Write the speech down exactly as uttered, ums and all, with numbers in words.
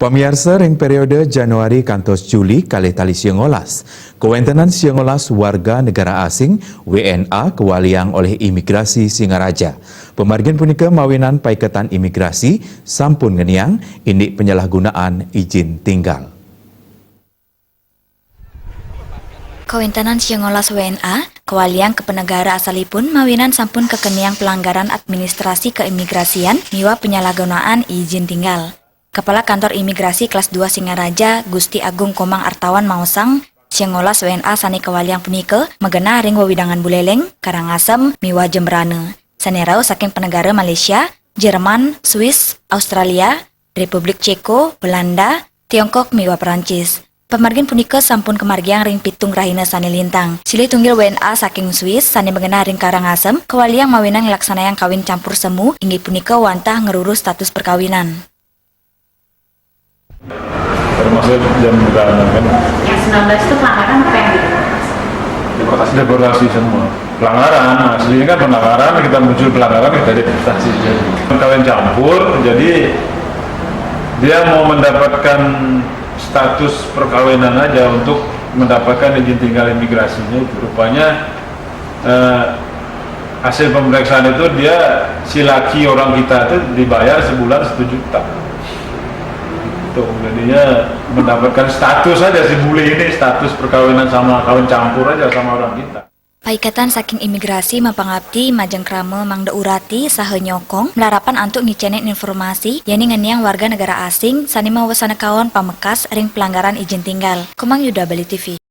Pamiarsa, ring periode Januari kantos Juli kalih tali sia ngolas, kawentenan sia ngolas warga negara asing, W N A, kawaliang olih imigrasi Singaraja. Pamargin punika mawinan paiketan imigrasi sampun ngeniang indik penyalahgunaan izin tinggal. Kawentenan sia ngolas W N A kawaliang ka penegara asalipun mawinan sampun kakeniang pelanggaran administrasi keimigrasian miwah penyalahgunaan izin tinggal. Kepala Kantor Imigrasi Kelas dua Singaraja, Gusti Agung Komang Artawan maosang, sia ngolas W N A sane kawaliang punika magenah ring wewidangan Buleleng, Karangasem, miwah Jembrana. Sane rauh saking penegara Malaysia, Jerman, Swiss, Australia, Republik Ceko, Belanda, Tiongkok, miwah Perancis. Pamargin punika sampun kamargiang ring pitung rahina sane lintang. Silih tunggil W N A saking Swiss sane magenah ring Karangasem kawaliang mawinan nglaksanayang kawin campur semu, inggih punika wantah ngruruh status perkawinan. Termasuk jam berapa kan? Yang sembilan belas itu pelanggaran apa yang dideportasi? Deportasi semua. Pelanggaran, aslinya kan pelanggaran, kita muncul pelanggaran, kita deportasi. Kawin campur, jadi dia mau mendapatkan status perkawinan aja untuk mendapatkan izin tinggal imigrasinya itu. Rupanya, eh, hasil pemeriksaan itu dia, si laki orang kita itu dibayar sebulan satu juta. Tuh, jadinya mendapatkan status aja si bule ini, status perkawinan sama kawin campur aja sama orang kita. Paiketan saking imigrasi mapangabdi majeng krama mangda urati saha nyokong malarapan antuk ngicenin informasi yene ngeniang warga negara asing sane mawasana kaon pamekas ring pelanggaran izin tinggal. Komang Yuda, Bali T V.